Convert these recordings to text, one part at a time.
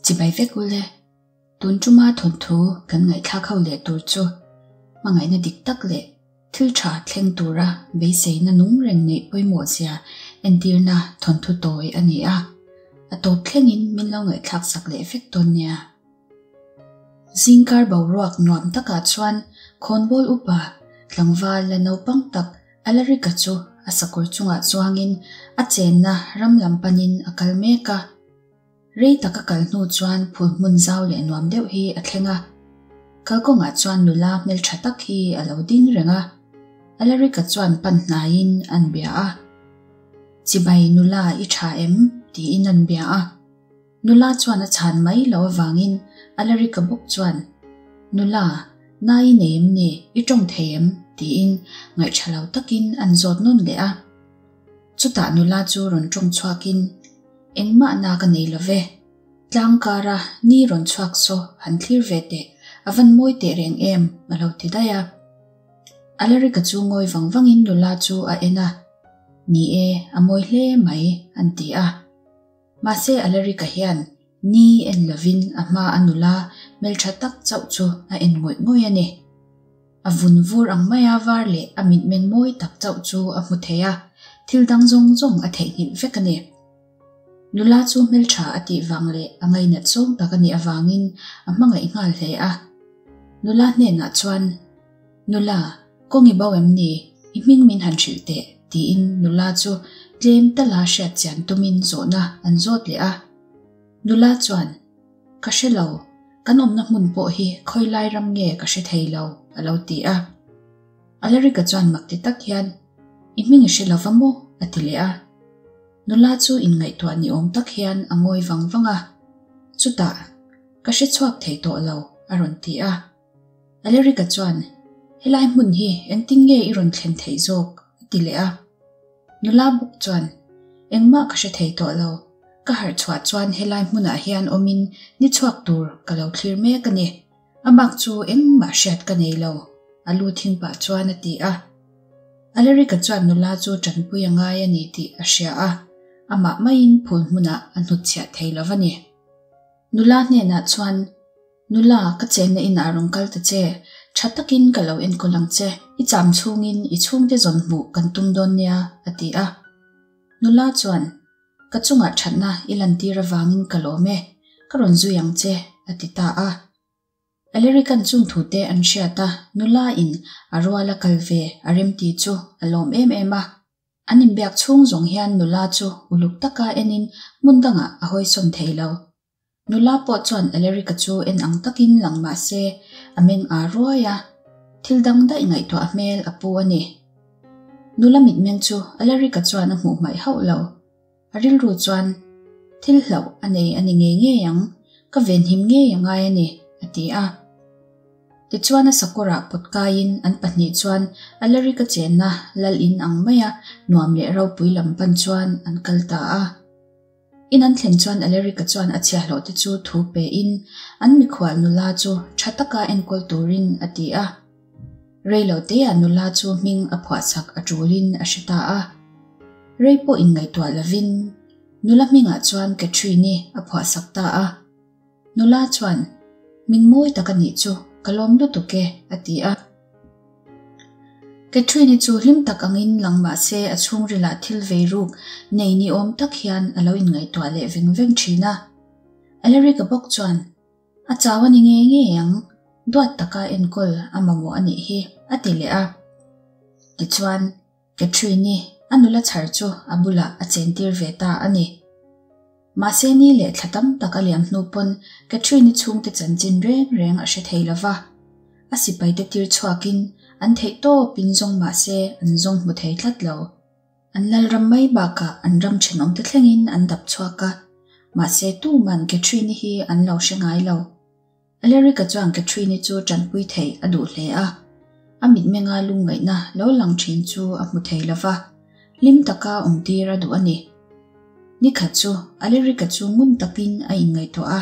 Chibai vek ule, tun tuma thawnthu kan ngaihthlak ho leh tur chu hmangaihna dik tak leh thil tha thleng tura beiseina nung reng neih pawimawh zia entirna thawnthu tawi a ni a, a tawp thlengin min lo ngaihthlak sak leh vek dawn nia. Zingkar boruak nuam takah chuan khawnbawl upa tlangval la naupang tak Alarika chu a sakawr chungah chuangin a chenna ram lam panin a kal mek a. Rei tak a kal hnu chuan phul hmun zau leh nuam deuh hi a thleng a. Kalkawngah chuan nula hmeltha tak hi a lo ding reng a. Alarika chuan pan hnaiin an bia a. Chibai nula i tha em? tiin an bia a. Nula chuan a chhan mai lo avangin Alarika bawk chuan, Nula, na i nei em ni? I tawng thei em? tiin ngaihṭha lo takin an zawt nawn leh a. Chutah nula chu rawn tawng chhuakin, Engmah na ka nei lo ve. Tlang kara ni rawn chhuak saw han thlir ve teh, a van mawi teh reng em? a lo ti daih a. Alarika chu ngawi vang vangin nula chu a en a, Ni e, a mawi hle mai, an ti a. Mahse Alarika hian ni en lovin a hma a nula hmeltha tak chauh chu a en ngawih ngawih a ni. A vun vur ang maia var leh a mitmeng mawi tak chauh chu a hmu thei a, thil dang zawng zawng a theihnghilh vek a ni. Nula chu hmeltha a tih vang leh a ngainat zawng tak a nih avangin a hmangaih nghal hle a. Nula hnenah chuan, Nula, kawng i bo em ni? I hming min han hrilh teh, tiin nula chu tlem tala hriat chian tumin zawhna an zawt leh a. Nula chuan, Ka hre lo, kan awmna hmun pawh hi khawi lai ram nge ka hre thei lo, a lo ti a. Alarika chuan mak ti tak hian, I hming i hre lo va maw? a ti leh a. Nula chu inngaihtuah ni awm tak hian a ngawi vang vang a. Chutah, Ka hre chhuak thei tawh lo, a rawn ti a. Alarika chuan, Helai hmun hi engtin nge i rawn thlen theih zawk? a ti leh a. Nula bawk chuan, Engmah ka hre thei tawh lo. Ka harh chhuah chuan helai hmunah hian awmin ni chhuak tur ka lo thlir mek a ni. A bak chu engmah hriat ka nei lo, a lu thing pah chuan a ti a. Alarika chuan nula chu tanpui a ngai a ni tih a hria a, amah maiin phul hmunah a hnutchhiah thei lo va ni. Nula hnenah chuan, Nula, ka chenna inah rawn kal ta che, tha takin ka lo enkawl ang che, i cham chhungin i chhungte zawn hmuh kan tum dawn nia, a ti a. Nula chuan, Ka chungah thatna i lantir avangin ka lawm e, ka rawn zui ang che, a ti ta a. Alaric-a'n chung thute an hriat a, nula in a ruala kal ve a remti chu a lawm em em a. An inbiak chhung zawng hian nula chu uluk taka enin hmun dangah a hawisawn thei lo. Nula pawh chuan Alaric-a chu en ang takin lang mah se a meng aa ruai a, thil dang daih ngaihtuah hmel a pu a ni. Nula mitmeng chu Alaric-a chuan a hmuh hmaih hauh lo. A rilru chuan, Thil hlauh a nei a ni ngei ngei ang, ka venhim ngei a ngai a ni, a ti a. Tichuan a sakawrah pawt kaiin an pahnih chuan Alaric-a chenna lal in ang maia nuam leh ropui lam pan chuan an kal ta a. In an thlen chuan Alaric-a chuan a chhiahhlawhte chu thu pein an mikhual nula chu tha taka enkawl turin a ti a. Reiloteah nula chu hming a phuahchak a tulin a hre ta a. Rei pawh inngaihtuah lovin nula hmingah chuan Catherine-i a phuahsak ta a. Nula chuan, Min mawi tak a nih chu, ka lawm lutuk e, a ti a. Catherine-i chu hlim tak angin lang mah se a chhungrilah thil vei ruk nei ni awm tak hian a lo inngaihtuah leh veng veng thin a. Alaric-a bawk chuan, A chau a ni ngei ngei ang, duat taka enkawl a mamawh a nih hi, a ti leh a. Tichuan, Catherine-i a nula chhar chu a bulah a chentir ve ta a ni. Mahse ni leh thla tam tak a liam hnu pawn Catherine-i chhungte chanchin reng reng a hre thei lo va. A sipaite tir chhuakin an theih tawpin zawng mahse an zawng hmu thei tlat lo. An lal ram mai bakah an ram thenawmte thlengin an dap chhuak a, mahse tuman Catherine-i hi an lo hre ngai lo. Alaric-a chuan Catherine-i chu tanpui theih a duh hle a, a mitmenga lungngaihna lo lang thin chu a hmu thei lo va, hlim taka awmtir a duh a ni. Nikhat chu Alaric-a chu ngun takin a inngaihtuah a,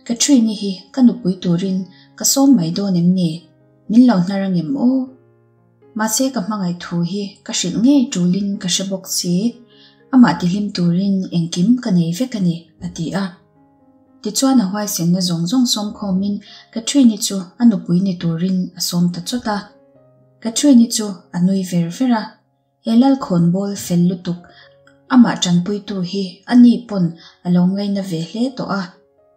Catherine-i hi ka nupui turin ka sawm mai dawn em ni? Min lo hnar angem aw? Mahse ka hmangaih thu hi ka hrilh ngei tulin ka hre bawk si, amah tihlim turin engkim ka nei vek a ni, a ti a. Tichuan a huaisenna zawng zawng sawm khawmin Catherine-i chu a nupui ni turin a sawm ta chawt a. Catherine-i chu a nui ver ver a, He lalkhawnbawl fel lutuk amah tanpuitu hi a ni pawn a lo ngaina ve hle tawh a.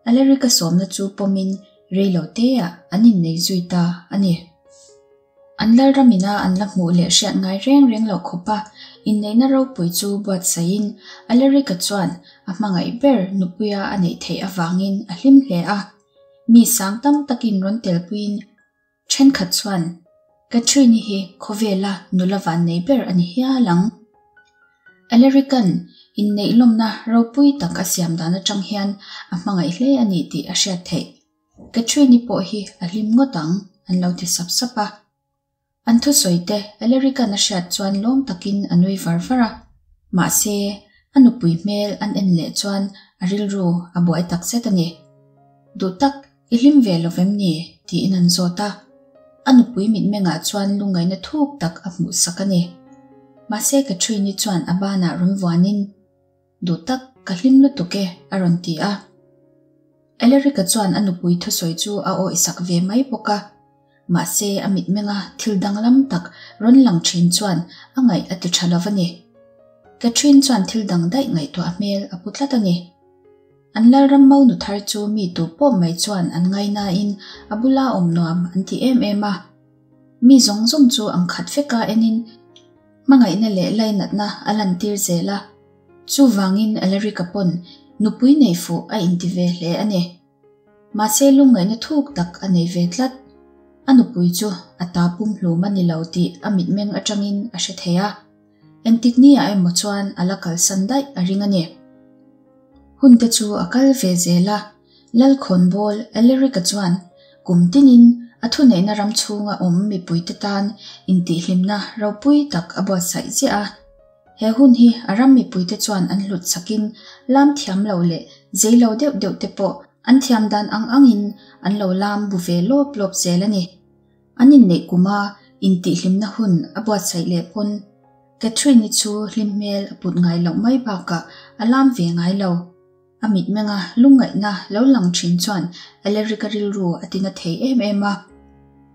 Alaric-a sawmna chu pawmin reilo teah an innei zui ta a ni. An lalramina an la hmuh leh hriat ngai reng reng loh khawpa inneihna ropui chu buatsaihin Alaric-a chuan a hmangaih ber nupuia a neih theih avangin a hlim hle a. Mi sang tam takin rawn telpuiin Thenkhat chuan, Catherine-i hi khawvela nula vannei ber a ni hial ang. Alaric-a'n inneih lawmna ropui tak a siam dan atang hian a hmangaih hle a ni tih a hriat theih. Catherine-i pawh hi a hlim ngawt ang, an lo ti sap sap a. An thusawi te Alaric-a'n a hriat chuan lawm takin a nui var var a. Mahse, a nupui hmel an en leh chuan a rilru a buai takzet a ni. Duh tak I hlim ve lo vem ni? tiin an zawt a. A nupui mitmengah chuan lungngaihna thuk tak a hmuh sak a ni. Mahse Catherine-i chuan a banah rawn vuanin, Duh tak, ka hlim lutuk e, a rawn ti a. Alaric-a chuan a nupui thusawi chu a awih sak ve mai bawk a. Mahse a mitmenga thil danglam tak rawn lang thin chuan a ngaih a ti tha lo a ni. Catherine chuan thil dang daih ngaihtuah hmel a pu tlat a ni. An Lalram Monu thar chu mi tu pawh mai chuan an ngainain a bula awm nuam an ti em em a. Mi zawng zawng chu ang khat veka enin hmangaihna leh lainatna a lantir zel a. Chuvangin Alaric-a pawn nupui nei fuh a inti ve hle a ni. Mahse lungngaihna thuk tak a nei ve tlat. A nupui chu a ta pumhlum a ni lo tih a mitmeng atangin a hre thei a. Engtik ni ah emaw chuan a la kalsan daih a ring a ni. Hun te chu a kal ve zel a, Lalkhawnbawl Alaric-a chuan kum tinin a thuneihna ram chhunga awm mipuite tan intihhlimna ropui tak a buatsaih ziah a. He hun hi a ram mipuite chuan an hlut sakin lam thiam lo leh zei lo deuh deuh te pawh an thiam dan ang angin an lo lam bu ve lawp lawp zel a ni. An inneih kuma intihhlimna hun a buatsaih leh pawn Catherine-i chu hlim hmel a put ngai loh mai bakah a lam ve ngai lo. A mitmenga lungngaihna lo lang thin chuan Alaric-a rilru a tina thei em em a.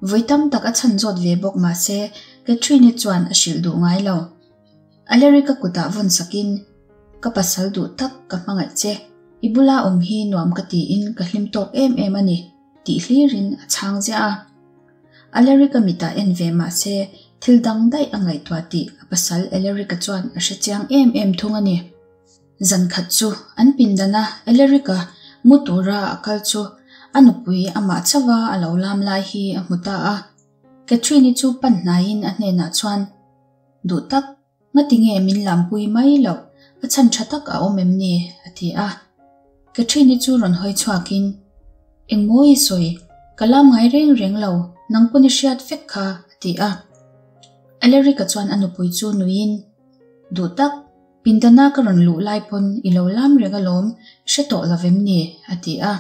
Vawi tam tak a chhan zawt ve bawk mahse Catherine-i chuan a hrilh duh ngai lo. Alaric-a kutah vawn sakin, Ka pasal duh tak ka hmangaih che, i bula awm hi nuam ka tiin ka hlim tawk em em a ni. Tih hlirin a chhang ziah a. Alaric-a mitah en ve mah se thil dang daih a ngaihtuah tih a pasal Alaric-a chuan a hre chiang em em thung a ni. Zan khat chu an pindana Alaric-a mu tura a kal chu a nupui amah chauha a lo lam lai hi a hmu ta a. Catherine-i chu pan hnaiin a hnenah chuan, Duh tak, Ngati nge min lampui mai loh, a chhan tha tak a awm em ni? a ti a. Catherine-i chu rawn hawi chhuakin, Engmaw i sawi, ka lam ngai reng reng lo, nang pawn i hriat vek kha, a ti a. Alaric-a chuan a nupui chu nuiin, Duh tak, pindana ka rawn luh lai pawn i lo lam reng alawm, i hre tawh lo vem ni? a ti a.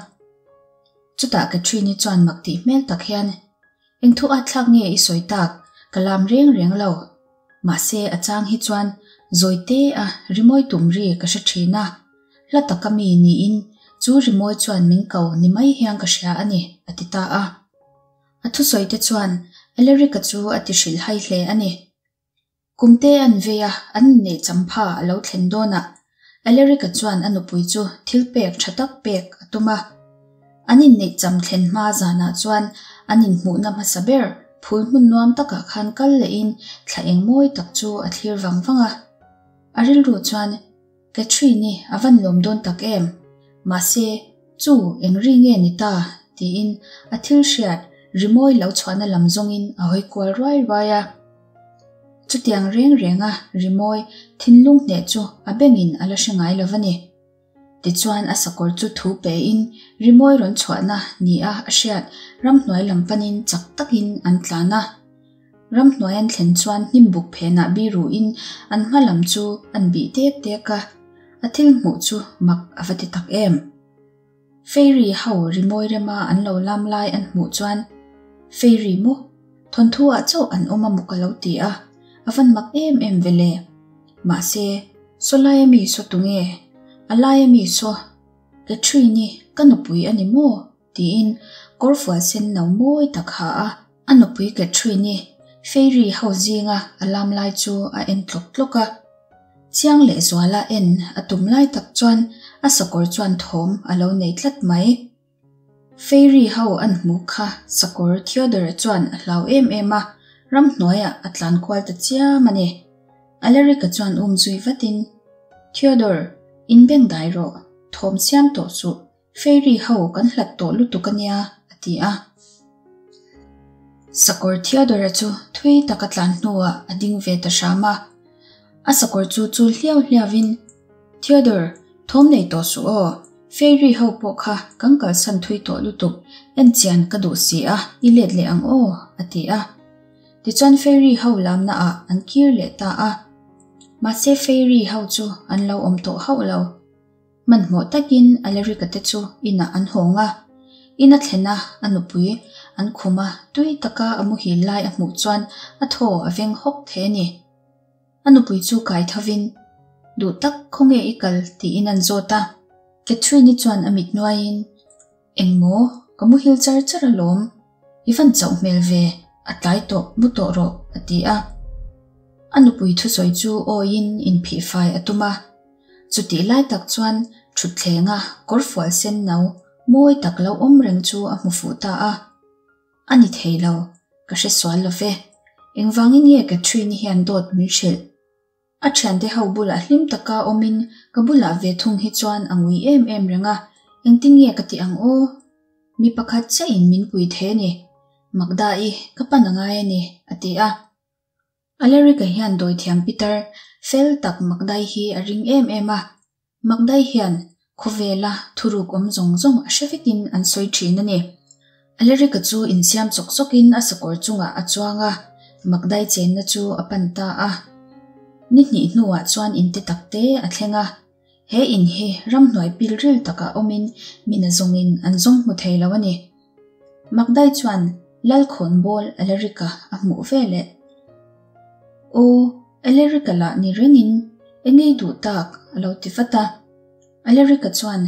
Chutah Catherine-i chuan mak tih hmel tak hian, Eng thu at thlak nge i sawi tak, ka lam reng reng lo. Mahse a chang hi chuan zawi te a rimawi tum ri ka hre thin a, hla taka mi niin chu rimawi chuan min ko ni mai hian ka hria a ni, a ti ta a. A thusawi te chuan Alaric-a chu a ti hrilhhai hle a ni. Kum te an vei a, an inneih champha a lo thlen dawnah Alaric-a chuan a nupui chu thil pek tha tak pek a tum a. An inneih cham thlen hma zanah chuan an inhmuhna hmasa ber phul hmun nuam takah khan kal lehin thla eng mawi tak chu a thlir vang vang a. A rilru chuan Catherine-i a van lawm dawn tak em? Mahse, chu eng ri nge ni ta? tiin a thil hriat rimawi lo chhuahna lam zawngin a hawi kual ruai ruai a. Chutiang reng renga rimawi thinlung hneh chu a bengin a la hre ngai lo va ni. Tichuan a sakawr chu thu pein rimawi rawn chhuahna nia a hriat ramhnuai lam panin chak takin an tlan a. Ramhnuai an thlen chuan hnim buk phenah biruin an hma lam chu an bih dek dek a, a thil hmuh chu mak a va ti tak em. Fairy ho rimawi rema an lo lam lai an hmuh chuan, Fairy maw? Thawnthu ah chauh an awm a maw ka lo ti a, a van mak em em ve le. Mahse, saw laia mi saw tunge? A laia mi saw? Catherine-i ka nupui a ni maw? tiin kawrfual sen no mawi tak ha a. A nupui Catherine-i fairy ho zinga a lam lai chu a en tlawk tlawk a. Chiang lehzuala en a tum lai tak chuan a sakawr chuan thawm a lo nei tlat mai. Fairy ho an hmuh kha sakawr Theodore chuan a hlau em em a, ramhnuaiah a tlan kual ta chiam a ni. Alaric-a chuan um zui vatin, Theodore, inbeng dai rawh, thawm siam tawh suh, Fairy ho kan hlat tawh lutuk a nia, a ti a. Sakawr Theodore-a chu thui tak a tlan hnuah a ding ve ta hram a. A sakawr chu chul hliau hliauin, Theodore, thawm nei tawh suh aw, Fairy ho pawh kha kan kalsan thui tawh lutuk, en chian ka duh si a, i let leh ang aw, a ti a. Tichuan Fairy ho lamna ah an kir leh ta a. Mahse Fairy ho chu an lo awm tawh hauh lo. Hmanhmawh takin Alaric-a te chu inah an hawng a. In a thlen a, a nupui an khum a, tui taka a muhil lai a hmuh chuan a thaw a veng hawk thei a ni. A nupui chu kai thovin, Duh tak, khawnge i kal? tiin an zawt a. Catherine-i chuan a mit nuaiin, Engmaw, ka muhil char char alawm. I van chauh hmel ve, a tlai tawh, mu tawh rawh, a ti a. A nupui thusawi chu awiin inphihfai a tum a. Chutih lai tak chuan thutthleng-a kawrfual sen no mawi tak lo awm reng chu a hmu fuh ta a. A ni thei lo, ka hre sual lo ve. Engvangin nge Catherine-i hian dawt min hrilh? A thiante ho bulah hlim taka awmin ka bulah ve thung hi chuan a ngui em em reng a, engtin nge ka tih ang aw? Mi pakhat chiahin min pui thei a ni. Magda-i, ka pan a ngai a ni, a ti a. Alaric-a hian dawithiam pitar fel tak Magdai hi a ring em em a. Magdai hian khawvela thuruk awm zawng zawng a hre vekin an sawi thin a ni. Alaric-a chu insiam chawk chawkin a sakawr chungah a chuang a, Magdai chenna chu a pan ta a. Ni hnih hnuah chuan inte takte a thleng a. He in hi ramhnuai pilril takah awmin mi nazawngin an zawng hmu thei lo a ni. Magdai chuan Lalkhawnbawl Alaric-a a hmuh veleh. Aw, Alaric-a lah ni rengin eng ei duh tak a lo ti vat a. Alaric-a chuan,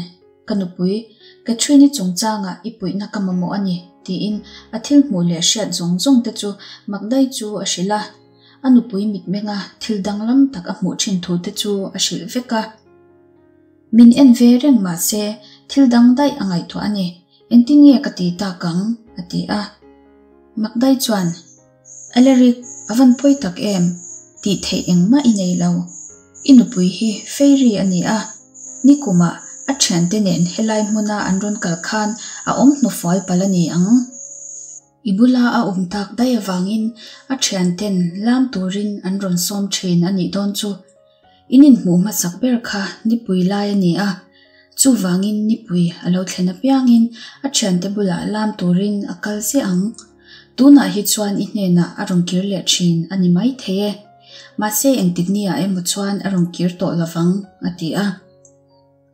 Ka nupui, Catherine-i chungchangah i puihna ka mamawh a ni, tiin a thil hmuh leh hriat zawng zawng te chu Magdai chu a hrilh a. A nupui mitmenga thil danglam tak a hmuh thin thu te chu a hrilh vek a. Min en ve reng mah se thil dang daih a ngaihtuah a ni. Engtin nge ka ti tak ang? a ti a. Magdai chuan, Alaric, a van pawi tak em? Tih theih engmah i nei lo. I nupui hi Fairy a ni a, nikumah a thiante nen helai hmuna an rawn kal khan a awm hnufual palh a ni ang. I bula a awm tak daih avangin a thianten lam turin an rawn sawm thin a nih dawn chu. In inhmuh hmasak ber kha nipui lai a ni a, chuvangin nipui a lo thlen apiangin a thiante bulah lam turin a kal ziah ang. Tunah hi chuan i hnenah a rawn kir leh thin a ni maithei e. Mahse engtik niah emaw chuan a rawn kir tawh lovang, a ti a.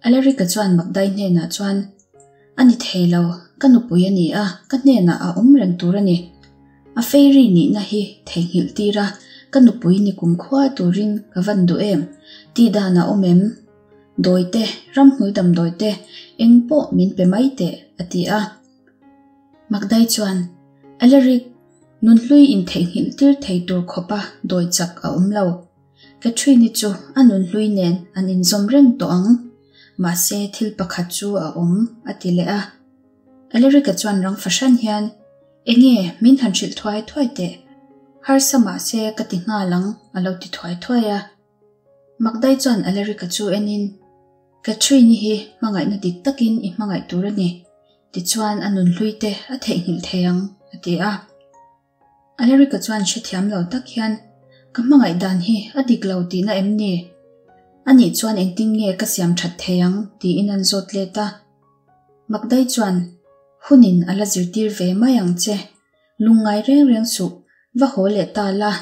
Alaric-a chuan Magdai hnenah chuan, A ni thei lo, ka nupui a ni a, ka hnenah a awm reng tur a ni. A fairy nihna hi theihnghilh tir a, ka nupui ni kumkhua turin ka van duh em? Tih dan a awm em? Dawi te, ramhmul damdawi te, eng pawh min pe mai teh, a ti a. Magdai chuan, Alaric, nunhlui intheihnghilh tir thei tur khawpa dawi chak a awm lo. Catherine-i chu a nunhlui nen an inzawm reng tawh ang. Mahse, thil pakhat chu a awm, a ti leh a. Alaric-a chuan rang fahran hian, Enge, min han hrilh thuai thuai teh. Harsa mahse ka ti nghal ang, a lo ti thuai thuai a. Magdai chuan Alaric-a chu enin, Catherine-i hi hmangaihna dik takin i hmangaih tur a ni. Tichuan a nunhlui te a theihnghilh thei ang, a ti a. Alaric-a chuan hrethiam lo tak hian, Ka hmangaih dan hi a dik lo tihna em ni? Anih chuan engtin nge ka siam that thei ang? tiin an zawt let a. Magdai chuan, Hunin a la zirtir ve mai ang che. Lungngai reng reng suh, va haw leh ta la.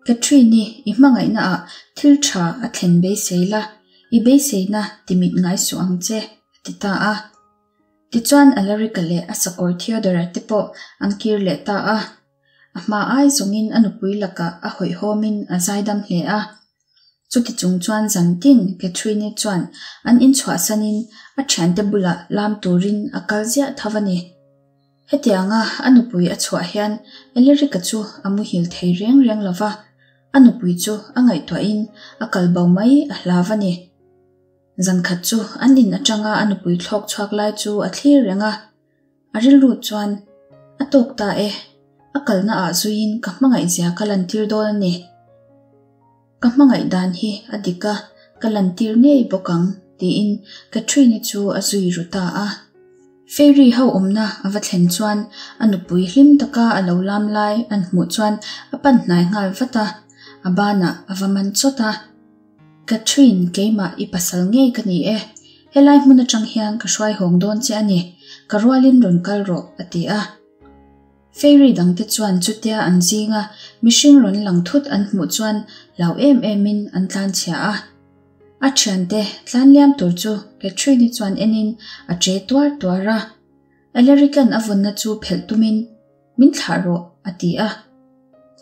Catherine-i i hmangaihnaah thil tha a thlen beisei la, i beiseina timit ngai suh ang che, a ti ta a. Tichuan Alaric-a leh a sakawr Theodore-a te pawh an kir leh ta a. A hma ai zawngin a nupui lakah a hawihhawmin a zaidam hle a. Chuti chung chuan zantin Catherine-i chuan an in chhuahsanin a thiante bulah lam turin a kal ziah tho a ni. Hetianga a nupui a chhuah hian Alaric-a chu a muhil thei reng reng lo va, a nupui chu a ngaihtuahin a kal bo mai a hlau a ni. Zankhat chu an in atanga a nupui thlawk chhuak lai chu a thlir reng a, a rilru chuan, A tawk ta e, a kalna ah zuiin ka hmangaihzia ka lantir dawn a ni. Ka hmangaih dan hi a dik a, ka lantir ngei bawk ang, tiin Catherine-i chu a zui ru ta a. Fairy ho awmna a va thlen chuan a nupui hlim taka a lo lam lai an hmuh chuan a pan hnai nghal vat a, a banah a va man chawt a. Catherine, keimah i pasal ngei ka ni e. Helai hmun atang hian ka hruai hawng dawn che a ni, ka rualin rawn kal rawh, a ti a. Fairy dangte chuan chutia an zinga mihring rawn lang thut an hmuh chuan hlau em emin an tlanchhia a. A thiante tlan liam tur chu Catherine-i chuan enin a che tuar tuar a. Alaric-a'n a vawnna chu phelh tumin, Min thlah rawh, a ti a.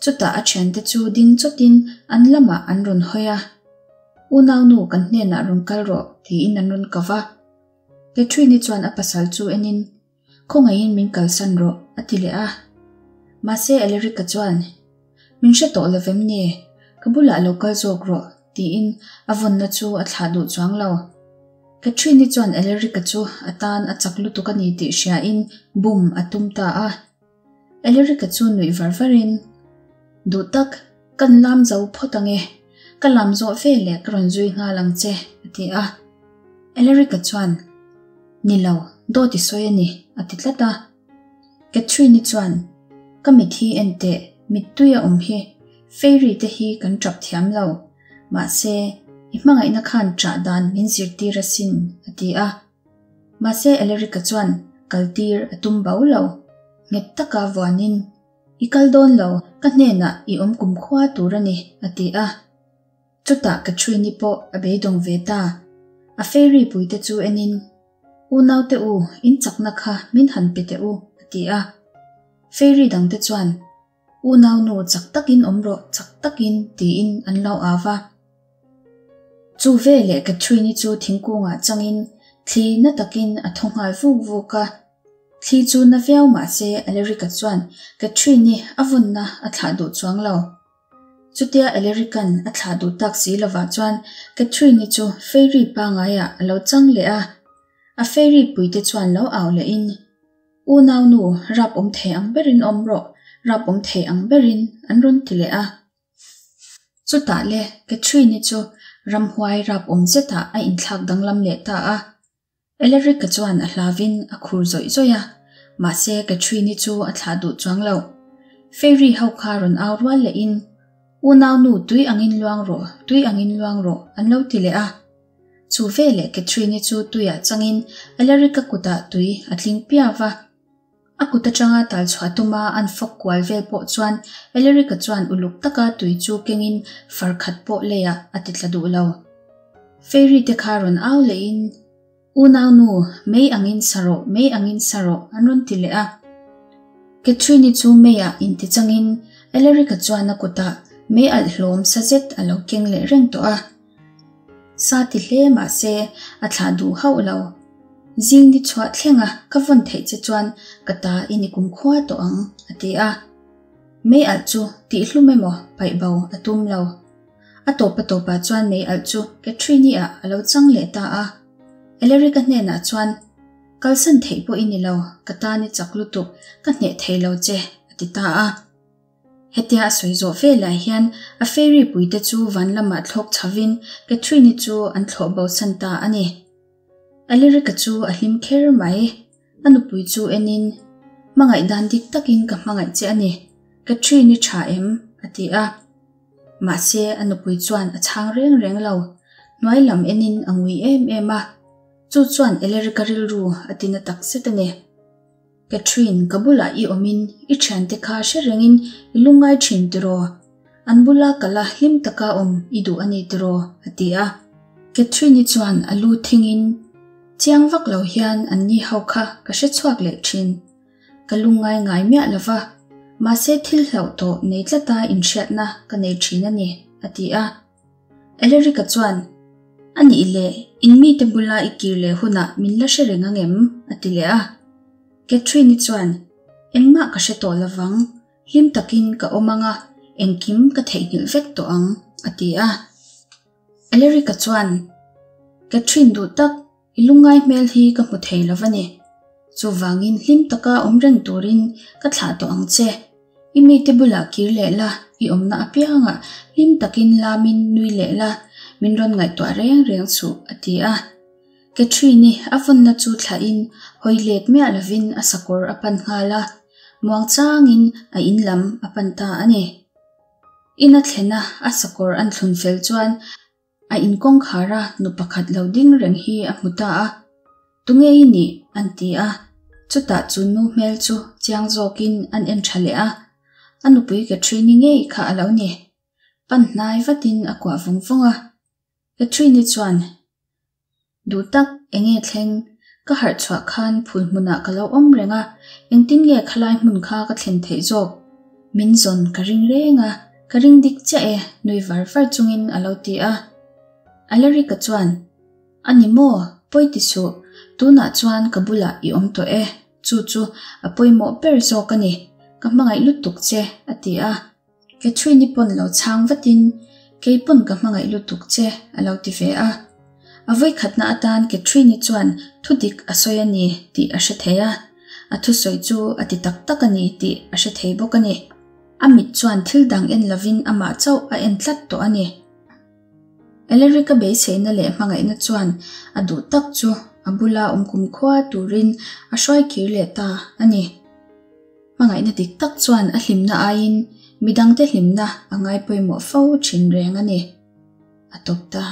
Chutah a thiante chu ding chawtin an lamah an rawn hawi a. Unaunu kan hnenah rawn kal rawh, tiin an rawn ko va. Catherine-i chuan a pasal chu enin, Khawngaihin min kalsan rawh, a ti leh a. Mahse Alaric-a chuan, Min hre tawh lo vem ni? Ka bulah lo kal zawk rawh, tiin a vawnna chu a thlah duh chuang lo. Catherine-i chuan Alaric-a chu a tan a chak lutuk a ni tih hriain bum a tum ta a. Alaric-a chu nuih var varin, Duh tak, kan lam zo phawt ang e. Ka lam zawh veleh ka rawn zui nghal ang che, a ti a. Alaric-a chuan, Ni lo, dawt i sawi a ni, a ti tlat a. Catherine-i chuan, Ka mit hi en teh, mittui a awm hi. Fairy te hi kan tap thiam lo. Mahse, i hmangaihna khan ṭah dan min zirtir asin, a ti a. Mahse Alaric-a chuan kaltir a tum bo lo. Nghet taka vuanin, I kal dawn lo, ka hnenah i awm kumkhua tur a ni, a ti a. Chutah Catherine-i pawh a beidawng ve ta. A fairy puite chu enin, Unaute u, in chakna kha min han pe teh u, a ti a. Fairy dangte chuan, Unaunu chak takin awm rawh, chak takin, tiin an lo au va. Chu veleh Catherine-i chu thingkungah changin thli na takin a thaw nghal vuk vuk a. Thli chu na viau mah se Alaric-a chuan Catherine-i a vawnna a thlah duh chuang lo. Chutia Alaric-a'n a thlah duh tak si lovah chuan Catherine-i chu fairy pangaiah a lo chang leh a. A fairy puite chuan lo au lehin, Unaunu, rap awm thei ang berin awm rawh, rap awm thei ang berin, an rawn ti leh a. Chutah le, Catherine-i chu ramhuai rap awm zetah a inthlak danglam leh ta a. Alaric-a chuan a hlavin a khur zawih zawih a, mahse Catherine-i chu a thlah duh chuang lo. Fairy ho kha rawn au rual lehin, Unaunu, tui angin luang rawh, tui angin luang rawh, an lo ti leh a. Chu veleh Catherine-i chu tuiah changin Alaric-a kutah tui a tling piau va. A kut atanga tal chhuah tuma an fawk kual vel pawh chuan Alaric-a chuan uluk taka tui chu kengin far khat pawh leiah a ti tla duh lo. Fairy te kha rawn au lehin, Unaunu, mei angin sa rawh, mei angin sa rawh, an rawn ti leh a. Catherine-i chu meiah inti changin Alaric-a chuan a kutah mei alh hlawm sa zet a lo keng leh reng tawh a. Sa ti hle mah se a thlah duh hauh lo. Zing ni chhuah thlenga ka vawn theih che chuan ka ta i ni kumkhua tawh ang, a ti a. Mei alh chu tihhlum emaw paih bo a tum lo. A tawp a tawpah chuan mei alh chu Catherine-i ah a lo chang leh ta a. Alaric-a hnenah chuan, Kalsan theih pawh i ni lo, ka tan i chak lutuk, ka hneh thei lo che, a ti ta a. Hetia a sawi zawh velah hian a fairy puite chu van lamah thlawk chhovin Catherine-i chu an thlawh bosan ta a ni. Alaric-a chu a hlim kher mai. A nupui chu enin, Hmangaih dan dik takin ka hmangaih che a ni. Catherine-i tha em? a ti a. Mahse a nupui chuan a chhang reng reng lo. Hnuai lam enin a ngui em em a. Chu chuan Alaric-a rilru a tina takzet a ni. Catherine, ka bulah i awmin i thiante kha hre rengin i lungngai thin tiraw? An bula kala hlim taka awm i duh a ni tiraw? a ti a. Catherine-i chuan a lu thingin, Chiang vak lo hian an ni ho kha ka hre chhuak leh thin. Ka lungngai ngai miah lo va, mahse thil hlauh tawh nei tlata inhriatna ka nei thin a ni, a ti a. Alaric-a chuan, A nih leh, in mite bula i kir leh hunah min la hre reng ang em? a ti leh a. Catherine-i chuan, Engmah ka hre tawh lovang, hlim takin ka awm ang a, engkim ka theihnghilh vek tawh ang, a ti a. Alaric-a chuan, Catherine duh tak, i lungngai hmel hi ka hmu thei lo va ni. Chuvangin hlim taka awm reng turin ka thlah tawh ang che. I mite bulah kir leh la, i awmna apiangah hlim takin lamin nui leh la, min rawn ngaihtuah reng reng suh, a ti a. Catherine-i a vawnna chu thlahin hawi let miah lovin a sakawr a pan nghal a, muangchangin a in lam a pan ta a ni. In a thlen a, a sakawr an thlun fel chuan a in kawngkhar a nu pakhat lo ding reng hi a hmu ta a, Tunge i nih? an ti a. Chutah chu nu hmel chu chiang zawkin an en tha leh a, a nupui Catherine-i ngei kha a lo ni. Pan hnai vatin a kuah vawng vawng a. Catherine-i chuan, Duh tak, enge thleng? Ka harh chhuah khan phul hmunah ka lo awm reng a, engtin nge khalai hmun kha ka thlen theih zawk? Min zawn ka ring reng a, ka ring dik chiah e, nui var var chungin a lo ti a. Alaric-a chuan, A ni maw? Pawi ti suh, tunah chuan ka bulah i awm tawh e, chu chu a pawimawh ber zawk a ni, ka hmangaih lutuk che, a ti a. Catherine-i pawn lo chhang vatin, Kei pawn ka hmangaih lutuk che, a lo ti ve a. A vawikhatna atan Catherine-i chuan thu dik a sawi a ni tih a hre thei a, a thusawi chu a ti tak tak a ni tih a hre thei bawk a ni. A mit chuan thil dang en lovin amah chauh a en tlat tawh a ni. Alaric-a beiseina leh hmangaihna chuan a duh tak chu a bula awm kumkhua turin a hruai kir leh ta a ni. Hmangaihna dik tak chuan a hlimna aiin midangte hlimna a ngai pawimawh fo thin reng a ni. A tawp ta.